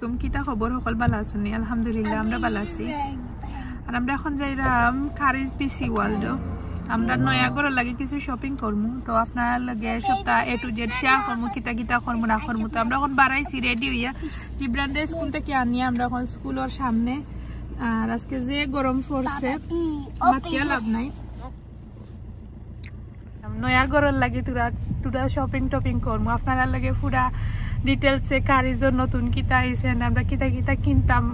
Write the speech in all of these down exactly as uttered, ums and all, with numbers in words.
কুম, কিতা খবর? হকল ভালা আছইন নি? আলহামদুলিল্লাহ, আমরা ভালা আছি। আর আমরা এখন যাইরাম কারিজ পিসি ওয়ার্ল্ডো। আমরা নয়া ঘরর লাগি কিছু শপিং করমু, তো আপনারার লগে সবটা এ টু জেড শেয়ার করমু, কিতা কিতা করমু না করমু। তো আমরা এখন বারাইছি রেডি অইয়া, জিবরানরে স্কুল থাকি আনিয়া আমরা এখন স্কুলর সামনে। আর আজকে যে গরম পড়ছে, মাতিয়া লাভ নাই। নয়া ঘরর লাগি থুড়া থুড়া শপিং টপিং করমু, আপনারার লগে পুরা ডিটেইলসে কারিজর নতুন কিতা আইছে, আমরা কিতা কিতা কিনতাম,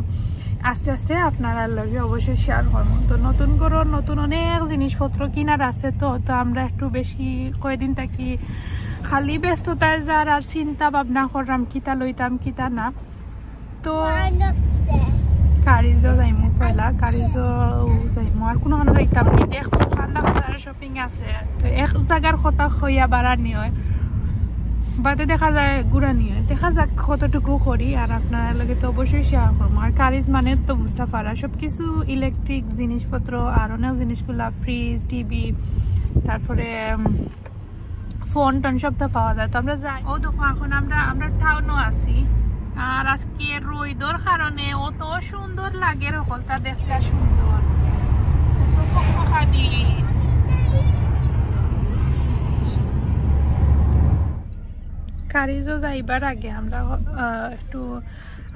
আস্তে আস্তে আপনারার লগে অবশ্যই শেয়ার করমু। তো নতুন ঘরর নতুন অনেক জিনিসপত্র কিনার আছে, তো তো আমরা একটু বেশি কয়দিন থাকি খালি ব্যস্ততায় যার আর চিন্তা ভাবনা কররাম কিতা লইতাম কিতা না। তো কারিজো যাইমু পয়লা, কারিজো যাইমু। আর কুনুখানো যাইতাম নি, দেখমু কান্দা বাজারো শপিং আছে। তো এক জাগার কথা কইয়া বাড়ানি অয়, বাদে দেখা যায় ঘুরানি অয়। দেখা যাক কতটুকু করি, আর আপনারার লগে তো অবশ্যই শেয়ার করমু। আর কারিজ মানে তো বুঝতা পারা, সব কিছু ইলেকট্রিক জিনিসপত্র আর অনেক জিনিসগুলা, ফ্রিজ, টিভি, তারপরে, উম, ফোন টোন সবতা পাওয়া যায়। তো আমরা যাই। ও দেখো, এখন আমরা, আমরা টাউনো আছি। আর আজকে রইদর কারণে অত সুন্দর লাগের, হকলতা দেখতা সুন্দর। কত ফকফকানি। কারিজো যাইবার আগে আমরা, আহ, একটু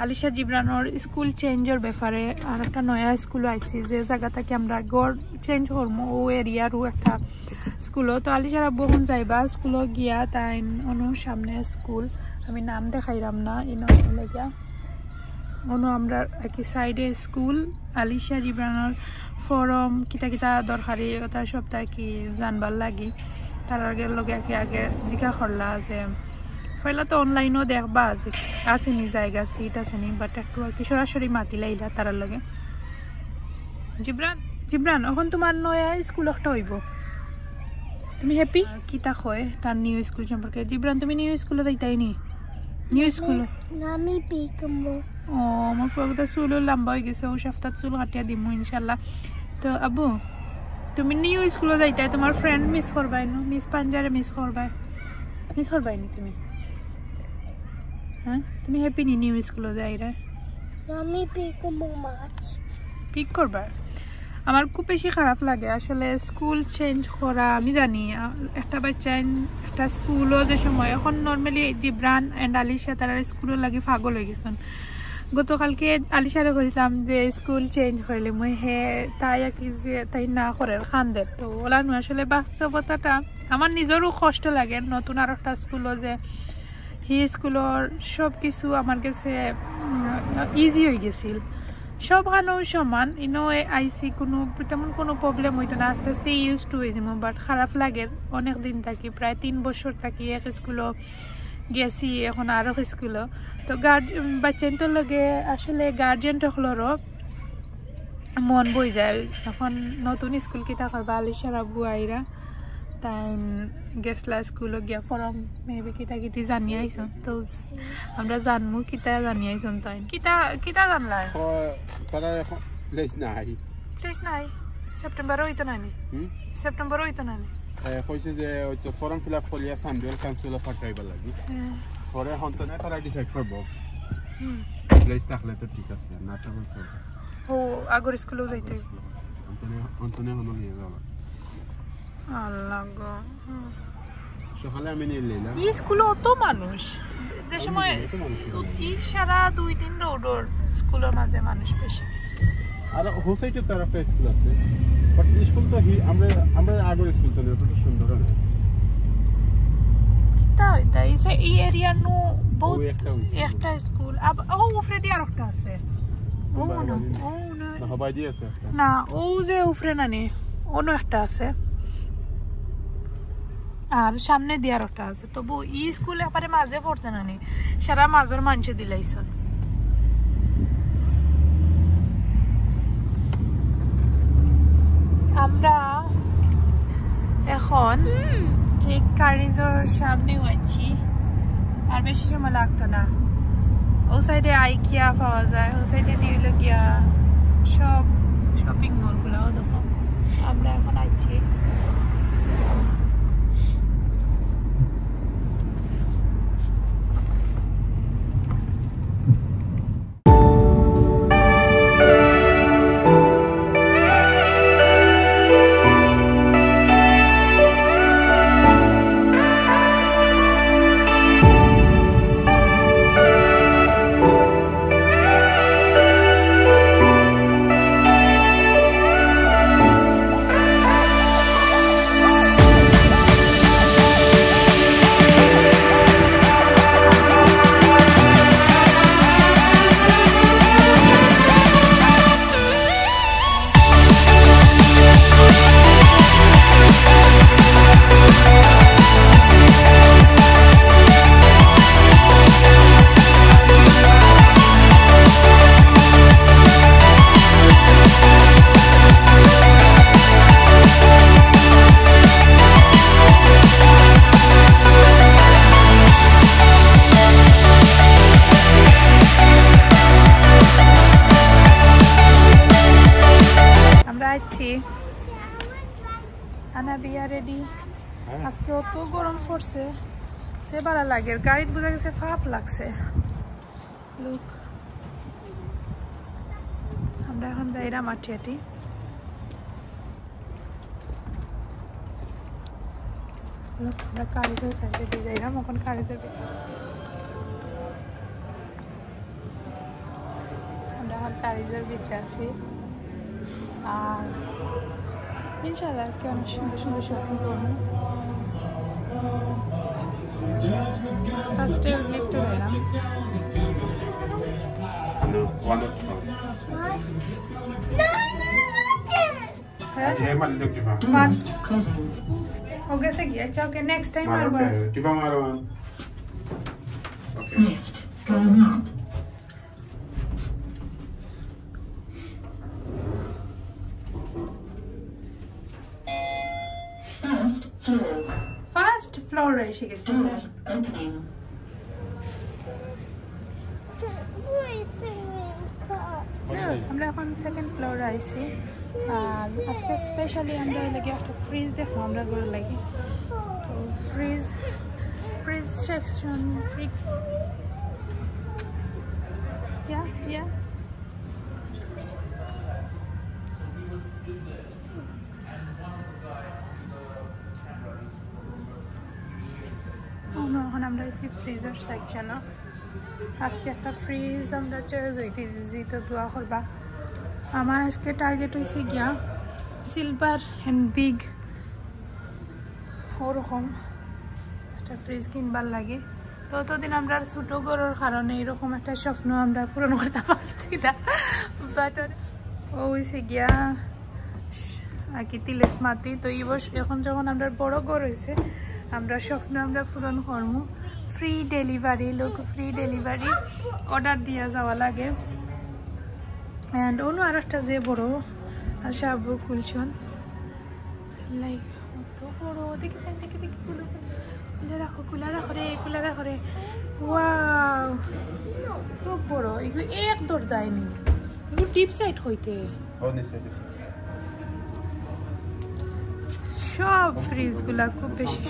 আলিশা জিবরানর স্কুল চেঞ্জর ব্যাপারে, আর একটা নয়া স্কুলো আইছি, যে জাগা থাকি আমরা ঘর চেঞ্জ করমু, ও এরিয়ারও একটা স্কুলো। তো আলিশার আব্বু এখন যাইবা স্কুলো গিয়া, তাইন অনু সামনে স্কুল, আমি নাম দেখাইরাম না, ইনো লাগিয়া অনু আমরা একই সাইডে স্কুল। আলিশা জিবরানর ফর্ম কিতা কিতা দরকারি, ওটা সবতা কি জানবার লাগি তারার লগে আগে আগে জিকা করলা যে পয়লা তো অনলাইনও দেখবা যে আছে নি জায়গা, সিট আছে নি, বাট একটু আর কি সরাসরি মাতি লাইলা তারার লগে। জিবরান, জিবরান, এখন তোমার নয়া স্কুল একটা অইবো, তুমি হ্যাপি? কিতা কয় তার নিউ স্কুল সম্পর্কে? জিবরান, তুমি নিউ স্কুলো যাইতায় নি? নিউ স্কুলো? না, আমি পিকমো। ও, আমার ফুয়াগুতার চুলও লম্বা অই গেছে, ও সপ্তাহ চুল কাটিয়া দিমু ইনশাল্লাহ। তো আব্বু, তুমি নিউ স্কুলো যাইতায়, তোমার ফ্রেন্ড মিস করবায় নু, মিস পাঞ্জারে মিস করবায়, মিস করবায় নি তুমি? হ্যাঁ, তুমি হ্যাপি নি নিউ স্কুলো যাইরায়? আমি পিকমো মাছ। পিক করবা? আমার খুব বেশি খারাপ লাগে আসলে স্কুল চেঞ্জ করা। আমি জানি, আ, একটা বাচ্চা ইন-, একটা স্কুলো যে সময়, এখন নরমালি জিবরান and আলিশা তারা স্কুলর লাগি পাগল অই গেছইন। গতকালকে আলিশারে কইছিলাম যে স্কুল চেঞ্জ করিলে মই হে তাই আর কি যে তাই না করের কান্দের। তো ওলা নু আসলে বাস্তবতাটা আমার নিজরও কষ্ট লাগে, নতুন আর একটা স্কুলো যে হি স্কুলর সব কিছু আমার গেছে, উম, ইজি অই গেছিল, সবখানেও সমান। ইনো আইছি কোনো তেমন কোনো প্রবলেম অইতো না, আস্তে আস্তে ইউজ টু অই যাইমু। বাট খারাপ লাগের, অনেক দিন থাকি, প্রায় তিন বছর থাকি এক স্কুলো গেছি, এখন আরো স্কুলো। তো গার্জ-, বাচ্চাইন্তর লগে আসলে গার্জিয়ান হকলরও মন বই যায়। এখন নতুন স্কুল কিতা করবা, আলিশার আব্বু আইরা, তাইন গেছলা স্কুলো গিয়া ফর্ম মেবি কিতা কিতি জানিয়া আইছইন। তো আমরা জানমু কিতা জানিয়া আইছইন তাইন। কিতা, কিতা জানলা? ও, তারা এখন প্লেস নাই। প্লেস নাই? সেপ্টেম্বরো অইতো না নি? হুম? সেপ্টেম্বরো অইতো না নি? এ, কইছে যে ওই তো ফর্ম ফিল আপ করিয়া সান্ডুয়েল কাউন্সিলো পাঠাইবার লাগি। হ্যাঁ। পরে হন্তনে তারা ডিসাইড করবো। হুম। প্লেস থাকলে তো ঠিক আছে, না থাকলে তো ও, আগর স্কুলো যাইতে অইবো। অন্তনে, অন্তনে হনো নিয়ে যাওয়া। আল্লাহ গো। হুম। সকালে আমি নিয়ে নিলাম। ই স্কুলো অত মানুষ, যে সময় অত মানুষ ছিল। ই সারা দুই তিন রোডর স্কুলর মাঝে মানুষ বেশি। আর হোসাইটির তার একটা স্কুল আছে, বাট স্কুল তো হি-, আমরা, আমরা আগর স্কুল তো নেই, অত সুন্দর না। কিতা অইতা? এই যে এই এরিয়া নু বহুত ওই একটা ওই স্কুল। একটা স্কুল। আব-, ও উপরে দিয়ে আরেকটা আছে। ও কুম্বারা মনে হয়, বাড়ি। ও মনে হয়। না, হবাই দিয়ে আছে একটা। না, ও যে উপরে না নি, অন্য একটা আছে। আর সামনে দিয়ে আরেকটা আছে। তবু ই স্কুল একবারে মাঝে পড়তে না নি, সারা মাঝর মানষে দিলাইছইন। আমরা এখন ঠিক কারিজর সামনেও আছি, আর বেশি সময় লাগতো না। ও সাইডে আইকিয়া পাওয়া যায়, ও সাইডে দিয়ে অইলো গিয়া সব শপিং মলগুলাও দেখো। আমরা এখন আইছি। আজকে অত গরম পড়ছে, সে ভালা লাগে। গাড়িত বুঝা গেছে ফাফ লাগছে। লুক, আমরা এখন যাইরাম আটি আটি। লুক, আমরা কারিজর সাইডে দিয়ে যাইরাম, এখন কারিজর ভিতরে। আমরা এখন কারিজর ভিতরে আছি। আর ইনশাআল্লাহ আজকে অনেক সুন্দর সুন্দর শপিং করবো। ফার্স্টে লিফটে যাইলাম। No, one not one. হ্যাঁ? Hey, man, look, Tifa. পাঁচ। ও গেছে কি? আচ্ছা, ওকে, নেক্সট টাইম আর One, okay. Tifa, one. Okay. Lift going up. First floor. First ফ্লোরে এসে গেছি আমরা। Doors opening. না, আমরা এখন সেকেন্ড ফ্লোরে আইছি। আর আজকে স্পেশালি আমরা লাগি একটা ফ্রিজ দেখবো আমরা ঘরে লাগি। তো ফ্রিজ, ফ্রিজ সেকশন, ফ্রিজ। ইয়া, ইয়া। এখন আমরা আইছি ফ্রিজর সেকশনে। আজকে একটা ফ্রিজ আমরা চয়েস হইতে দিছি, তো দোয়া করবা। আমার আজকে টার্গেট হইছে গিয়া সিলভার অ্যান্ড বিগ, ওরকম একটা ফ্রিজ কিনবার লাগি। তো অতদিন আমরা আর ছোট ঘরর কারণে এরকম একটা স্বপ্ন আমরা পূরণ করতে পারছি না। বাট ও হইছে গিয়া আর কি তিলেস মাতি। তো এই বস এখন যখন আমরা বড় ঘর হইছে, আমরা স্বপ্ন আমরা পূরণ করমু। ফ্রি ডেলিভারি, লোক ফ্রি ডেলিভারি অর্ডার দিয়া যাওয়া লাগে। অ্যান্ড অন্য আর একটা যে বড় আর সাবু খুলছন, লাইক অত বড়, দেখি সাইড থেকে দেখি, খুলো, খুলো। খুলে রাখো, খুলে রাখো রে, খুলে রাখো রে। ওয়াও, খুব বড়। এগুলো এক দরজায় নেই, এগুলো ডিপ সাইড হইতে। Oh, this side, this side. সব ফ্রিজগুলা খুব বেশি।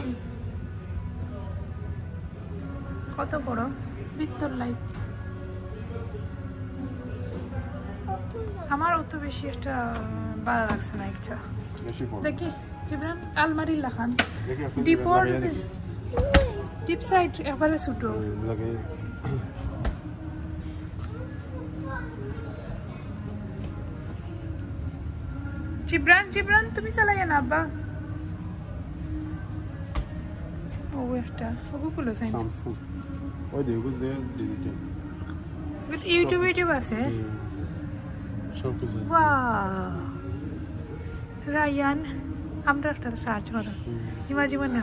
কত বড় ভিতর লাইট। আমার অত বেশি একটা ভালো লাগছে না একটা। বেশি বড়। দেখি জিবরান, আলমারির লাখান। দেখি, আপনি ডিপর লাগাইয়া দেখি। ডিপ সাইড একবারে ছোট। হুম, লাগে। জিবরান, জিবরান, তুমি চালাইয়া না আব্বা। ও একটা, ওগু খুলো সাইন। স্যামসাং। ওই দেখো, দে ডিজিটাল। ইউটিউব, ইউটিউব আছে। সব কিছু আছে। ওয়াও। রায়ান, আমরা একটা সার্চ করো। হুম। ইমাজিন না।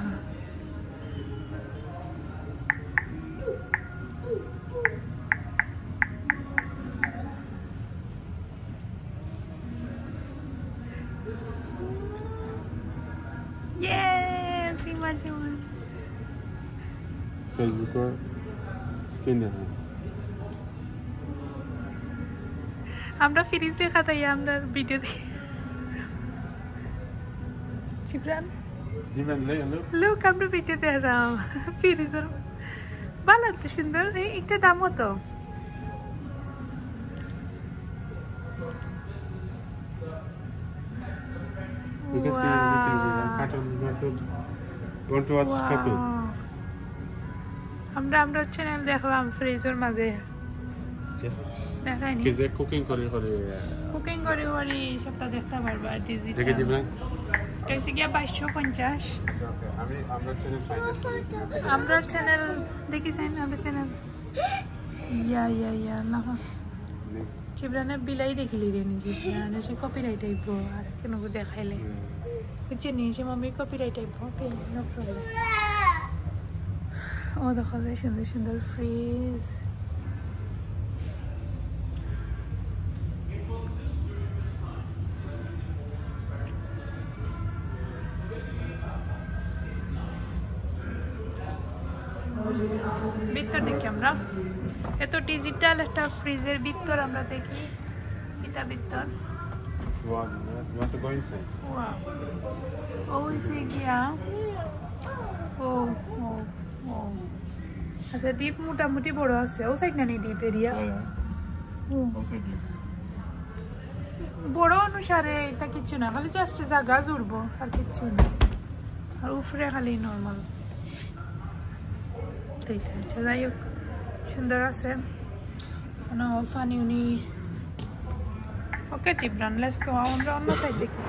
Yes, imagine. ফেসবুকর স্ক্রিন দেখা। আমরা ফ্রিজ দেখাতাই, আমরা ভিডিও দেখি। জিবরান, জিবরান, লে, লো। লুক, আমরা ভিডিও দেখলাম ফ্রিজর। ভালো তো সুন্দর। এই একটা দাম কত? You can see everything. Cartoon, you want to, you want to watch cartoon? Wow। আমরা, আমরা চ্যানেল দেখলাম ফ্রিজর মাঝে। দেখায়নি? কি যে কুকিং করি করি। কুকিং করি করি সবটা দেখতে পারবা ডিজিটাল। দেখে দিবেন। কইছে গিয়া বাইশশো পঞ্চাশ। আমি আমরা চ্যানেল ফাইন্ড আউট করি। আমরা চ্যানেল দেখি চাই না, আমরা চ্যানেল। ইয়া, ইয়া, ইয়া, না। জিবরানে বিলাই দেখিলি রে নিজে। জিবরানে সে কপিরাইট আইবো আর কেন দেখাইলে। বুঝছে নি, সে মামি কপিরাইট আইবো। ওকে, নো প্রবলেম। ও দেখো যে সুন্দর সুন্দর ফ্রিজ। ভিতর দেখি আমরা। এত ডিজিটাল একটা ফ্রিজর ভিতর আমরা দেখি। এটা ভিতর। You want, you want to go inside? Wow. ও হইছে গিয়া ও, ও, ও। আচ্ছা, ডিপ মোটামুটি বড় আছে। ও সাইড না নি ডিপ এরিয়া? হ্যাঁ। ও। ও সাইড না। বড় অনুসারে এটা কিচ্ছু না, খালি just জাগা জুড়বো, আর কিচ্ছু না। আর উপরে খালি নরমাল। তো এইটা হচ্ছে, যাই হোক, সুন্দর আছে। মানে, ফানি উনি। ওকে, জিবরান, let's go। আমরা অন্য সাইড দেখি।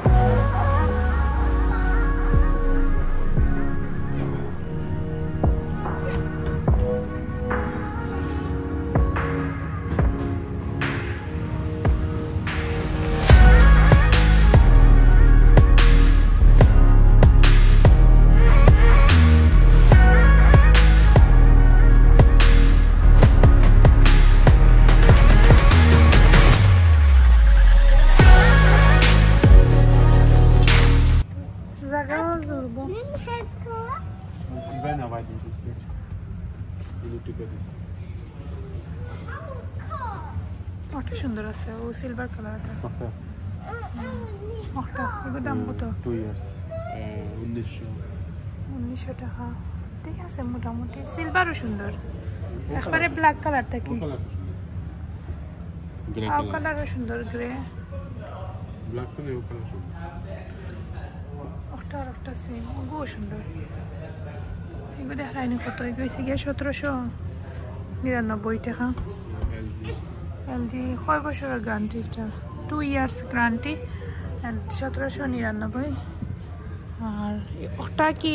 জাগাও জুড়বো। Even avoiding this. You need to get this. ওটা সুন্দর আছে, ও সিলভার কালার আছে। ওটা। ওটা, এগুলোর দাম কত? Two years. উনিশশো। উনিশশো টাকা। ঠিক আছে, মোটামুটি। সিলভারও সুন্দর। একবারে ব্ল্যাক কালার থাকি। গ্রে আও কালার। কালারও সুন্দর, গ্রে। ব্ল্যাক তো নেই, ও কালার সুন্দর। ওটা আর একটা সেম, ওগুও সুন্দর। এগুলো দেখায়নি কত, এগুলো হচ্ছে গিয়ে সতেরোশো নিরানব্বই টাকা। এলজি। এলজি কয় বছরের গ্যারান্টি এটা? টু ইয়ার্স গ্যারান্টি and সতেরোশো নিরানব্বই। আর ওটা কি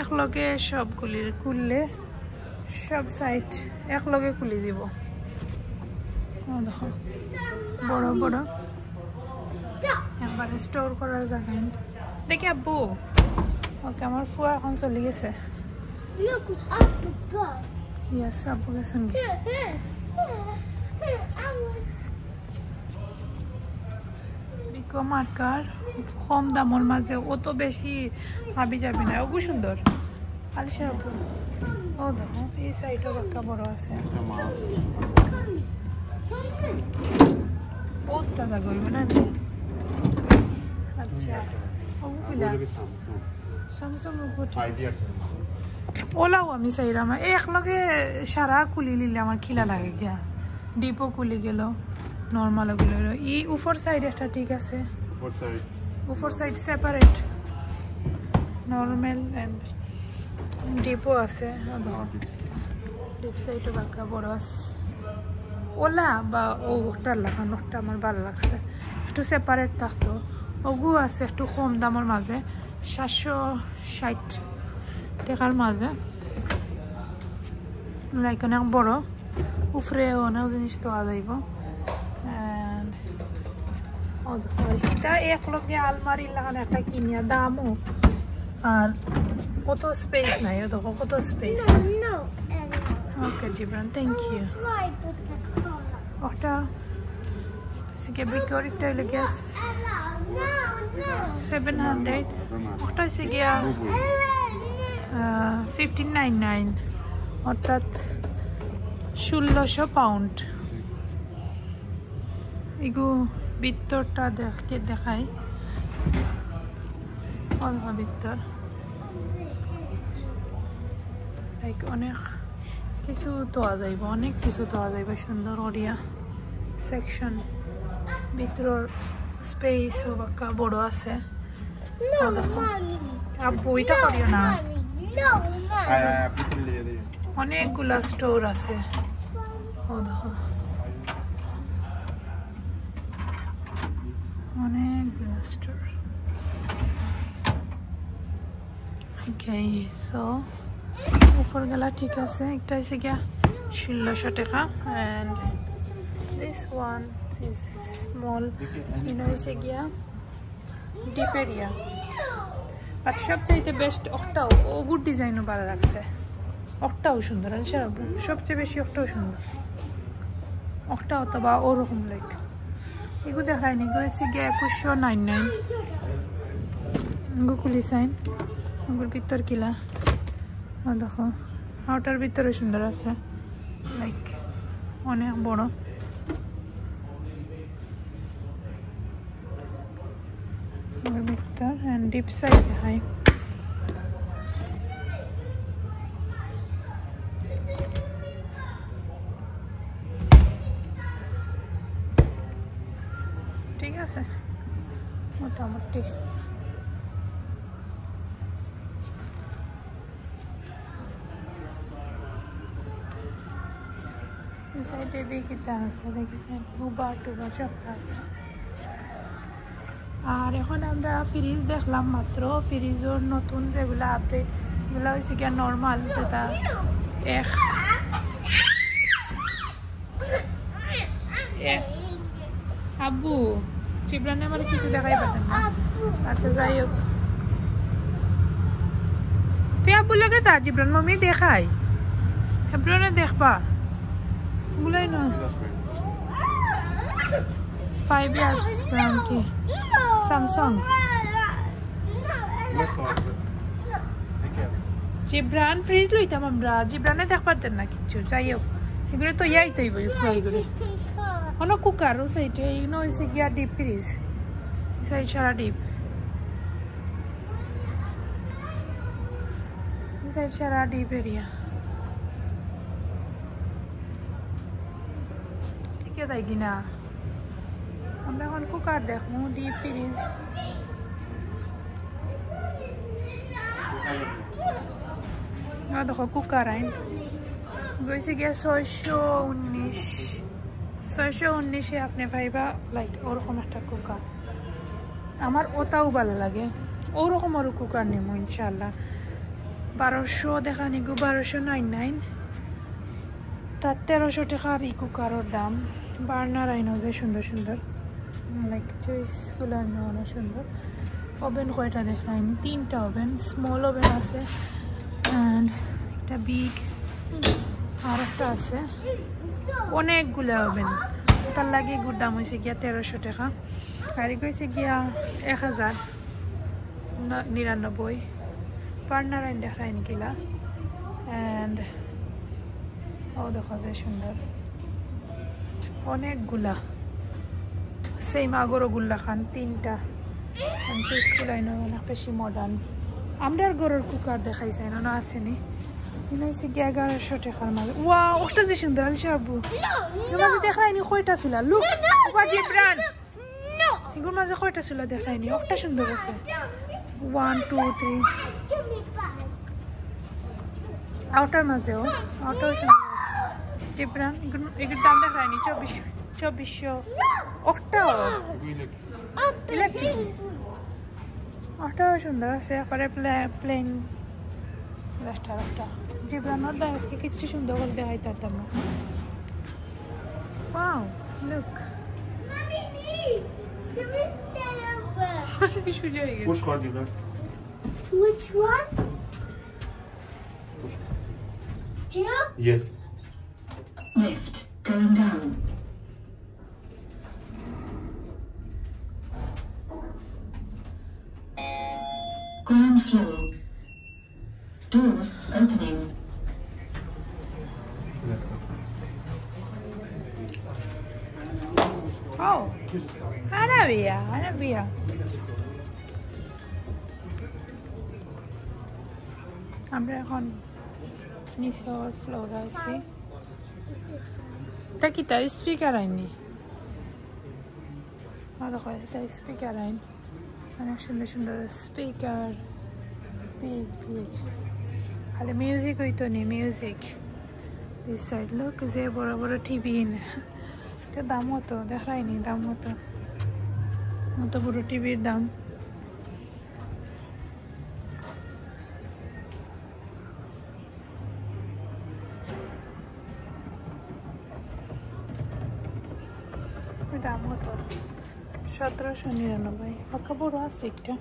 এক লগে সবগুলির খুললে সব সাইড এক লগে খুলি যাব। ও দেখো, বড় বড়, একবারে স্টোর করার জায়গা নেই। দেখি আব্বু, ওকে, আমার ফুয়া এখন চলে গেছে। Look, up the gun. Yes, আব্বু গেছেন গি। Here, here, here, here, I want বিকো মার্কার কম দামর মাঝে অত বেশি হাবি যাবি না, ওগু সুন্দর। আলিশা আপু, ও দেখো, এই সাইডও একটা বড় আছে। একটা মাছ। বহুত তাজা করবে না? আচ্ছা, ওগুলা। ওগুলো কি Samsung? Samsung ওগু ঠিক আছে। Five years। ওলাও আমি চাইলাম, এই এক লগে সারা খুলি নিলে আমার খিলা লাগে গিয়া। ডিপও খুলি গেল, নরমালও খুলি গেল। এই উপর সাইড একটা ঠিক আছে, উপর সাইড। উপর সাইড সেপারেট, নরমাল and ডিপও আছে। ডিপ সাইডও বাক্কা বড় আছে। ওলা বা ও ওটার লাখান, ওটা আমার ভালো লাগছে, একটু সেপারেট থাকতো। ওগু আছে একটু কম দামর মাঝে, সাতশো ষাট টাকার মাঝে। লাইক অনেক বড়, উপরে অনেক জিনিস থওয়া যাইব। And ও দেখো, এটা এক লগে আলমারির লাখান একটা কিনিয়া দামও, আর কত স্পেস নাই। ও দেখো কত space. No, no, and okay Jibran, thank you। Right with the color। ওটা হচ্ছে গিয়া বিকরিকটা হইলো গিয়া No, no, no। Seven hundred. ওটা হচ্ছে গিয়া ফিফটিন নাইন নাইন, অর্থাৎ ষোলোশো পাউন্ড। এগু ভিতরটা দেখে দেখাই, অল্প ভিতর। লাইক অনেক কিছু থওয়া যাইব, অনেক কিছু থওয়া যাইব, সুন্দর করিয়া সেকশন। ভিতরর স্পেসও বাক্কা বড় আছে। No, ও দেখো। Mommy। আব্বু, এটা করিও না। Mommy, no, Mommy। আহ, ভিতরে নিয়ে দিও। অনেকগুলা স্টোর আছে। ও দেখো। অনেকগুলা স্টোর। Okay, so উপর গেলা ঠিক আছে, একটা হইছে গিয়া ষোলোশো টাকা, and this one is small, ইনো হইছে গিয়া ডিপ এরিয়া। But সবচাইতে বেস্ট ওটাও, ওগুর ডিজাইনও ভালো লাগছে, ওটাও সুন্দর, আচ্ছা, সবচেয়ে বেশি ওটাও সুন্দর, ওটা অথবা ওরকম লাইক। এগু দেখায়নি, এগু হইছে গিয়া একুশশো নাইন নাইন। এগু খুলি চাইন, এগুর ভিতর কিলা। ও দেখো, আউটার ভিতরে সুন্দর আছে, লাইক অনেক বড়। এগুর ভিতর and ডিপ সাইড দেখাই। আছে মোটামুটি। এই সাইডে দেখি তা আছে, দেখি বুবা টুবা সবতা আছে। আর এখন আমরা ফ্রিজ দেখলাম মাত্র, ফ্রিজর নতুন যেগুলা আপডেট, এগুলা হইছে গিয়া নরমাল, যেটা এক, এক, আব্বু, জিবরানে আমার কিছু দেখাই পারেন না। আচ্ছা, যাই হোক, তুই আব্বু লগে যা, জিবরান মামি দেখাই, জিবরানে দেখবা, বুলাই না। Five years guarantee. Samsung. Jibran fridge লইতাম আমরা, জিবরানে দেখ পারতেন না কিচ্ছু। যাই হোক, এগুলো তো ইয়াই তো হইব, ফ্রাই করে। অনো কুকার ও সাইডে, এই নইছে গিয়া ডিপ ফ্রিজ। এই সাইড সারা ডিপ, এই সাইড সারা ডিপ এরিয়া। ঠিক আছে, তাই কিনা? আমরা এখন কুকার দেখমু, ডিপ ফ্রিজ। আর দেখো কুকার আইন গেছে গিয়া ছয়শো উনিশ, ছয়শো উনিশে আপনি পাইবা লাইক ওরকম একটা কুকার। আমার ওটাও ভালো লাগে, ওরকম আরও কুকার নেবো ইনশাল্লাহ। বারোশো দেখা নিগো, বারোশো নাইন নাইন। তার তেরোশো টাকার ই কুকারর দাম। বার্নার আইনও যে সুন্দর সুন্দর, লাইক চয়েসগুলো আইনও অনেক সুন্দর। ওভেন কয়টা দেখলাম? তিনটা ওভেন, স্মল ওভেন আছে and একটা বিগ আর একটা আছে, অনেকগুলা ওভেন। তার লাগি এগুর দাম হইছে গিয়া তেরোশো টাকা। আর এগু হইছে গিয়া এক হাজার ন-, নিরানব্বই। বার্নার আইন দেখলাম কিলা and ও দেখো যে সুন্দর, অনেকগুলা সেম আগরও গুল্লা খান তিনটা। চয়েসগুলো আইনও অনেক বেশি মডার্ন। আমরার ঘরর কুকার দেখাইছে না, না আছেনি? ইনো হইছে গিয়া এগারোশো টাকার মাঝে। ওয়া, ওটা যে সুন্দর, আলিশা আব্বু। এর মাঝে দেখলাম ইনি কয়টা চুলা। লুক, ওয়া জিবরান। এগুর মাঝে কয়টা চুলা দেখলাম ইনি? একটা সুন্দর আছে। One, two, three. আউটার মাঝেও, আউটার সুন্দর আছে। জিবরান, এগুর, এগুর দাম দেখলাম ইনি চব্বিশ, চব্বিশশো। ওটাও ইলেকট্রিক। ওটাও সুন্দর আছে, একবারে প্লে-, প্লেন। একটা, একটা। জিবরানর দায় আজকে কিচ্ছু সুন্দর করে দেখাইতে পারতাম না। Wow, look. কি সুজা হয়ে গেছে। Push কর দিবা। Which one? Two? Yes. Lift going down. Ground floor. Doors opening. Oh, Arabia, Arabia. আমরা এখন নিচর ফ্লোর আছি। তা কিতা স্পিকার আইনি? আর দেখো, এটা স্পিকার আইন। অনেক সুন্দর সুন্দর স্পিকার। Big, big. খালি মিউজিক হইতো নি, মিউজিক। This side, look, যে বড় বড় টিভি ইন। এটা দাম কত? দেখলাম ইনি দাম কত। অত বড় টিভির দাম। দাম কত? সতেরোশো নিরানব্বই। পাক্কা বড় আছে একটা।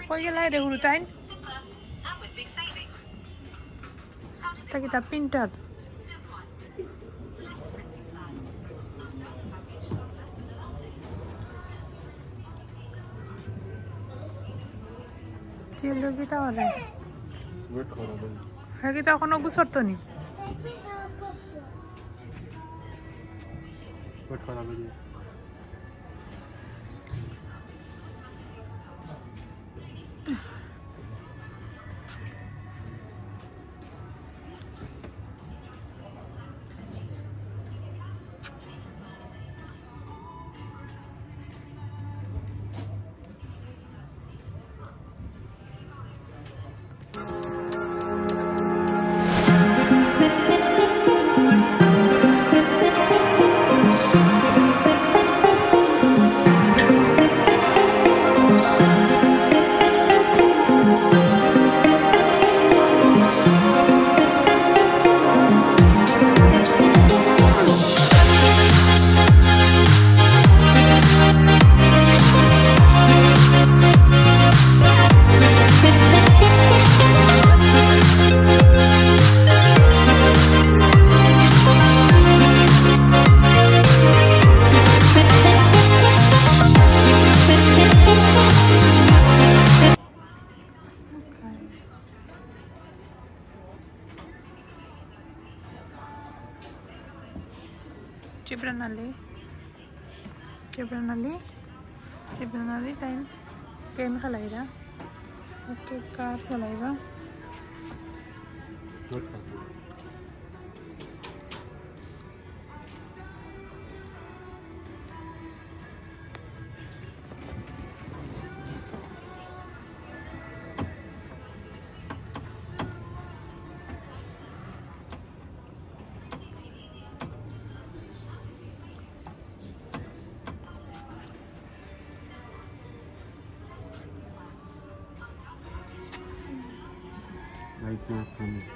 কই গেলা রে হুরুতাইন? এটা কিতা প্রিন্টার? চিল কিতা হলে? ওয়েট করো, বল। হ্যাঁ, কিতা এখনো গুছরতো নি? ওয়েট করো, বল। আলী, জিবরান আলী, জিবরান আলী তাইন game খেলাইরা। OK, car চালাইবা। Why it's not coming?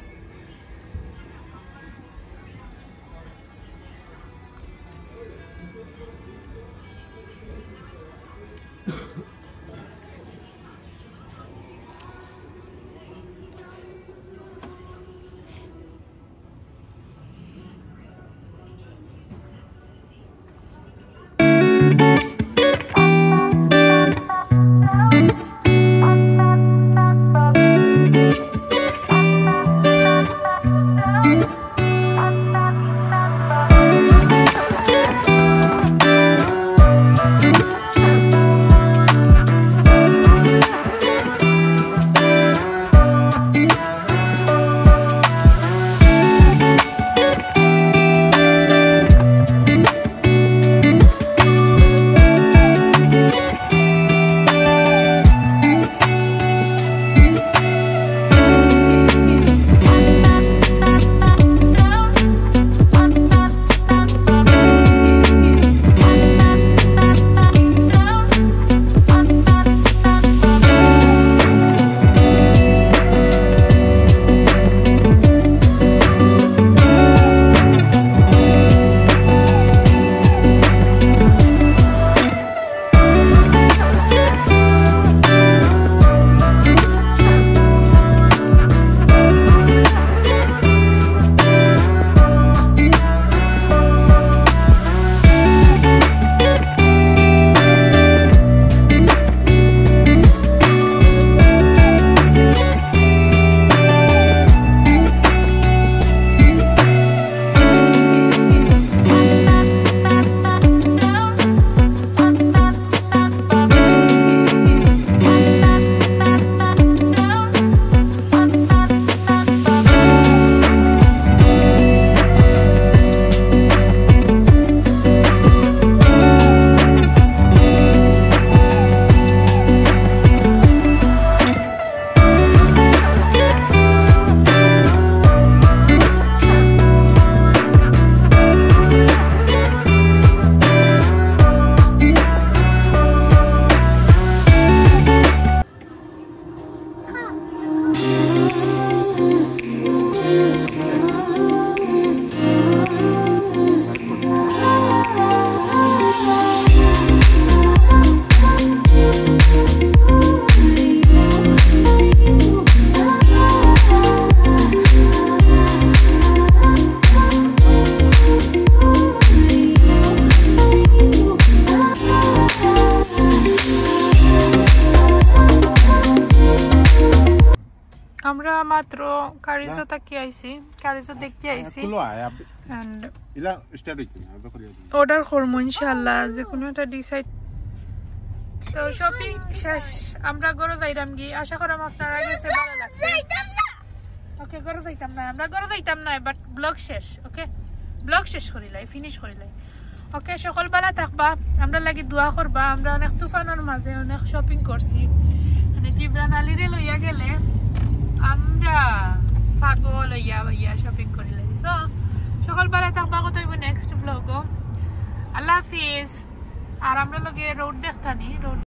আমরা মাত্র কারিজো থাকি আইছি, কারিজো দেখি আইছি। And ইলা start অইছে না, আমরা করি আছি। Order করমু ইনশাআল্লাহ, যে কোনো একটা decide। তো shopping শেষ, আমরা ঘরো যাইরাম গি। আশা করাম আপনারা গেছে ভালা লাগছে। OK, ঘরো যাইতাম না, আমরা ঘরো যাইতাম না, but vlog শেষ। OK, vlog শেষ করিলাই, finish করিলাই। OK, সকল ভালা থাকবা, আমরার লাগি দোয়া করবা। আমরা অনেক তুফানর মাঝে অনেক shopping করছি, মানে জিবরান আলীরে লইয়া গেলে আমরা পাগল অইয়া অইয়া shopping করিলাই। So সকল ভালা থাকবা, কথা অইবো next vlog-ও। আল্লাহ হাফিজ। আর আমরার লগে road দেখতানি, road